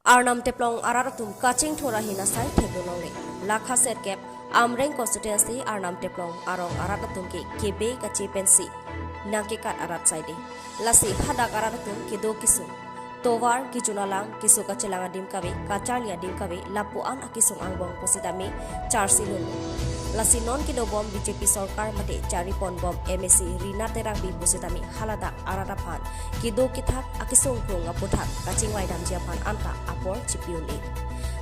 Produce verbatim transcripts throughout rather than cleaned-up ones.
Arnam Teplong arat atum kachingthur ahin asai thekdun longle. Lakha sirkep Amreng constituency Arnam Teplong arong arat atum ke kebe kache pensi nangkekat arat saide. Lasi hadak arat atum kedo kesung, tovar, kejun alang, keso kachelang adim kave, kacharli adim kave, lapu-an akesung angbong pusitame charsi lun. Lasi non kedobom B J P sorkar mate charipon bom M A C Rina Terangpi pusitame haladak arat aphan kedo kethak akesung krung aputhak kachingvai damji aphan anta apor chipi un-e.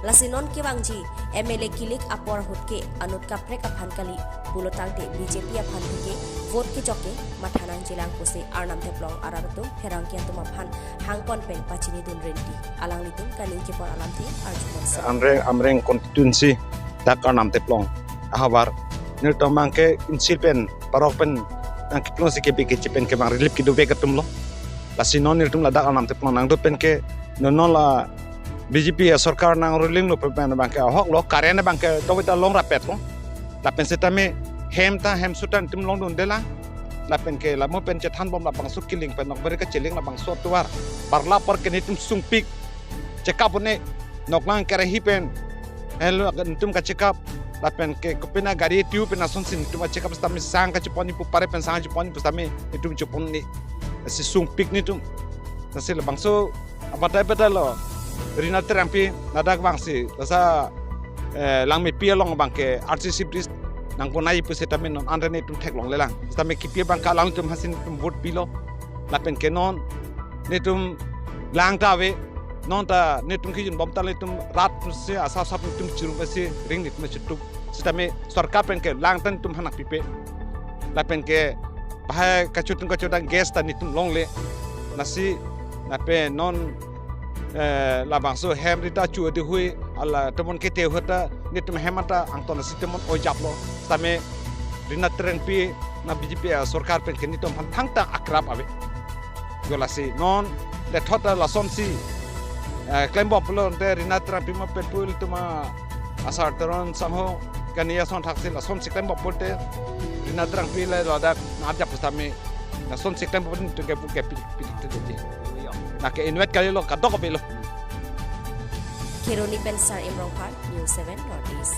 Lasi non kevangji M L A kilik apor ahut ke anut kaprek aphan kali pulotangte B J P aphan ke vote kejok ke matha nangjilang pusi Arnam Teplong arat atum pherangke atum aphan hangpon pen pachinidun rinti. Alanglitum kaning kepor alamthe arjuponsi. Amreng, Amreng constituency dak Arnam Teplong ahavar nirtong abangke insil pen parok pen nangkeplongsi kebe keche pen kevang relief kedovek atum lo. Lasi non nirtum ladak Arnam Teplong nangdo pen ke non non la B J P asorkar nang ruling lo pen abangke ahok lo, current abangke toweta long rapet lo. Lapen setame hem ta hem sutan tum longdunde lang. Lapen ke lamo pen chethan bom labangso kiling pen nokberi kachelang labangso tovar. Parla apor ke netum sungpik chekap un-e, noklang kerahi pen helo netum kachekap. Lapen ke kopina gari tiu pen asonsi netum kachekap setame sang kachepon-i pu pare pen sang kachepon-i pusitame netum chepon-i. Lasi sungpik netum. Lasi labangso abatai batai lo. Rina Terangpi ladak vangsi lasa, eh, Langmepi along abangke R C C bridge nangponai pusitame non anta netum theklongle lang. Setame kipi abangke alangtum aphansi netum vote pilo. Lapen ke non netum lang ta ave, non ta netum kejun bom ta netum rat pusi asap asap netum chirum pusi ring netum chitum. Setame sorkar pen ke lang ta netum aphan nangpipe. Lapen ke bahai kachotung kachodang gas ta netum longle. Lasi lapen non, eh, labangso hem rita chu de hui ala tomon kete hota netum hem anta angton lasi tomon ojaplo. Setame Rina Terangpi na B J P asorkar pen ke netum aphan thangta akrap ave. Jo lasi non lethot ta lasonsi, eh, klembom pulote Rina Terangpi ma pen pu ilitum asar Teron Sangho kani ason thaksi lasonsi klembom pulote Rina Terangpi le ladak nang-arjap pusitame lasonsi klembom pulote ke pu ke pidik pidik tu jadi. Nang ke invite kalilo, kadokave lo. Kheroni pen Sar-im Rongphar, News seven North East.